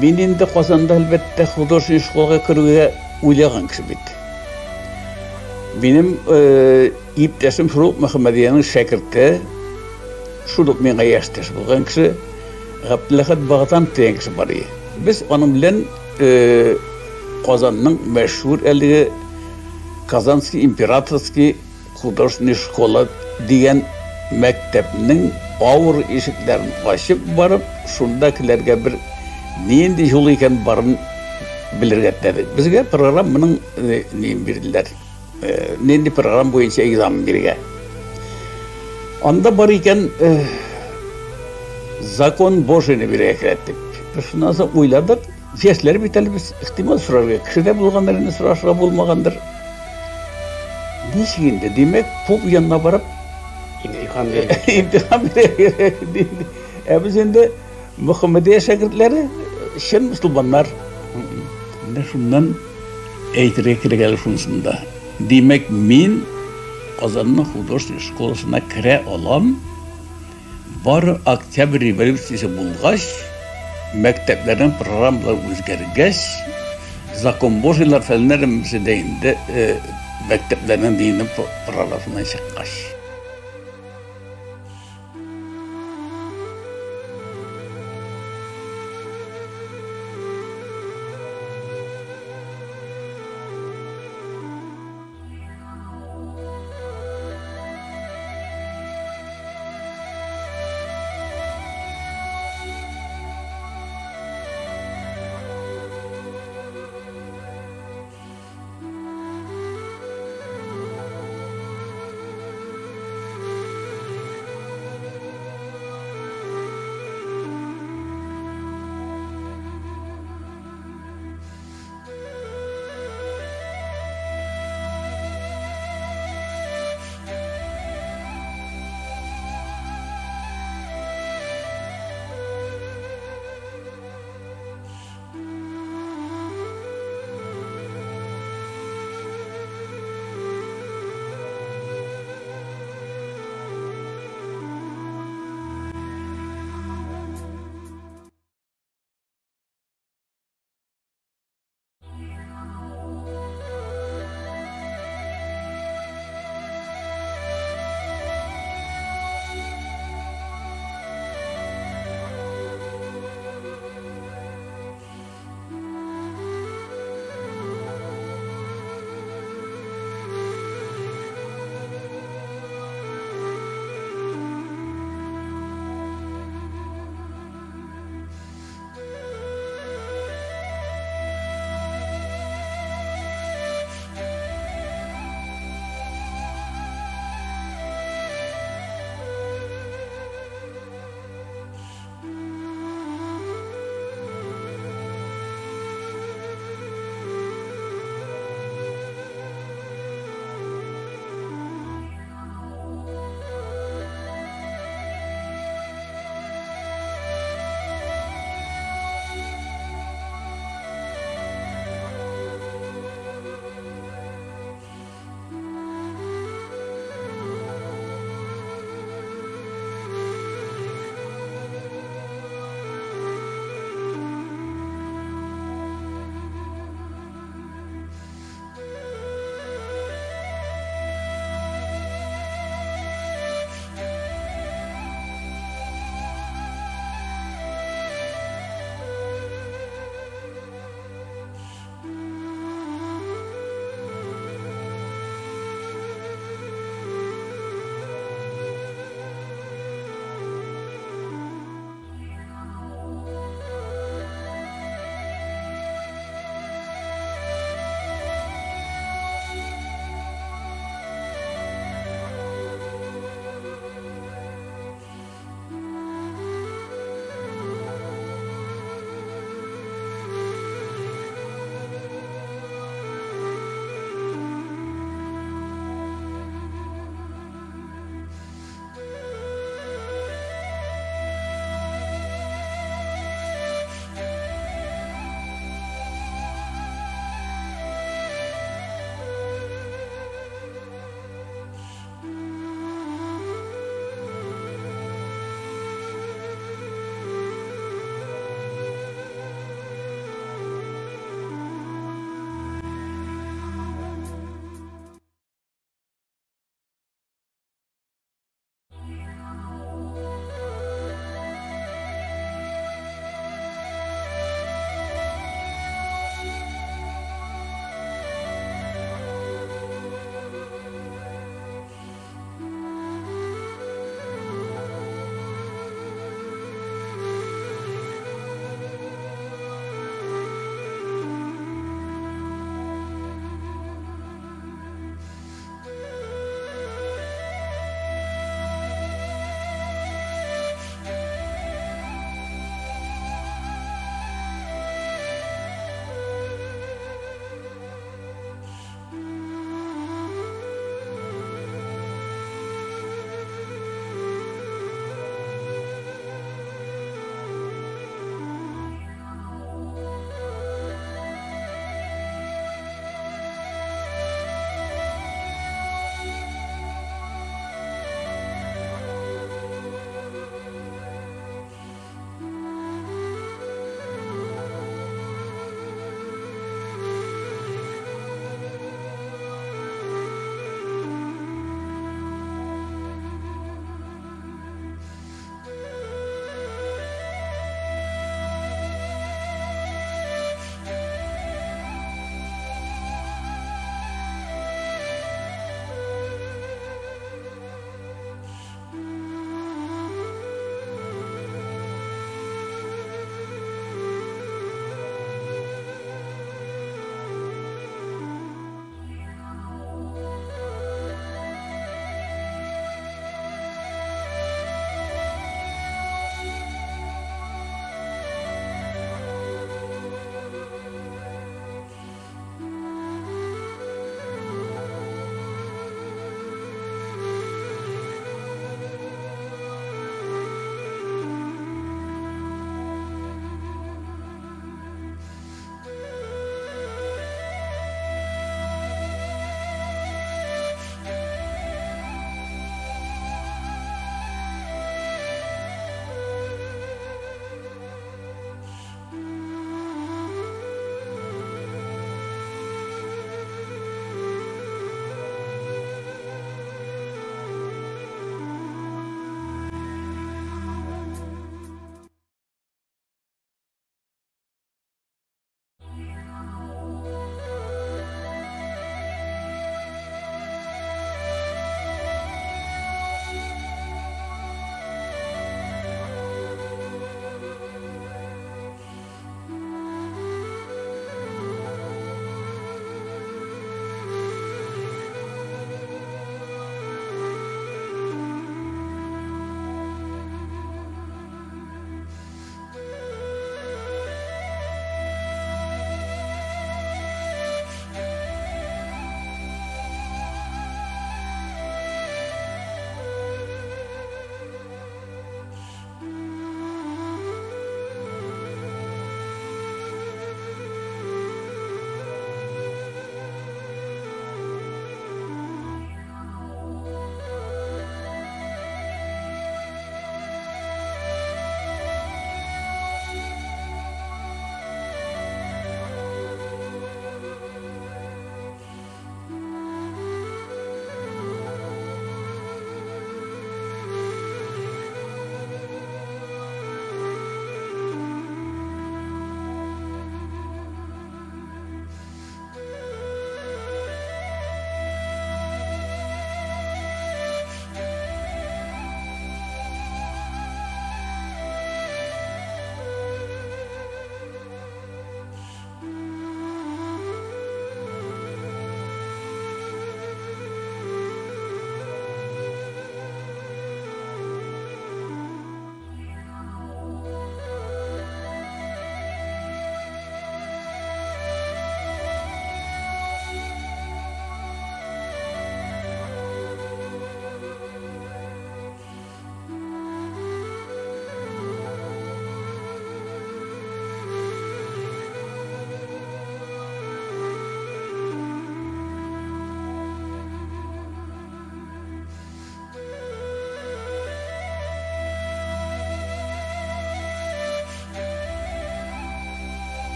Мин инде Казанда, әлбәттә, художественный школага керүгә уйлаган кеше бит. Минем э, иптәшем шул ук Мөхәммәдиянең шәкерте, шул ук миңа яшьтәш булган кеше, Габделәхәт Багатанов дигән кеше бар иде. Без аның белән э, Казанның мәшһүр әлеге Казанский императорский Художественный школа дигән мәктәпнең авыр ишекләрен ачып барып, шунда киләргә бер нинди юл икән барын белергә теләдек. Безгә программаның э, неен бирделәр. Э, нинди программа буенча экзамен бирергә. Анда бар икән э, закон Божийны бирергә кирәк дип. Без шуннан соң уйладык, яшьләр бит әле без, ихтимал сорарга кеше дә булгандыр, инде сорашырга булмагандыр. Ничек инде? Димәк, поп янына барып имтихан бирергә. Имтихан бирергә. Ә без инде Мөхәммәдия шәкертләре, чын мөселманнар. Менә шуннан әйтергә кирәк әле шунысында. Димәк, мин Казанның художественный школасына керә алам. Бары Октябрь революциясе булгач, мәктәпләрнең программалары үзгәргәч, закон божийлар фәннәр дә инде э, мәктәпләрнең дини программасыннан чыккач.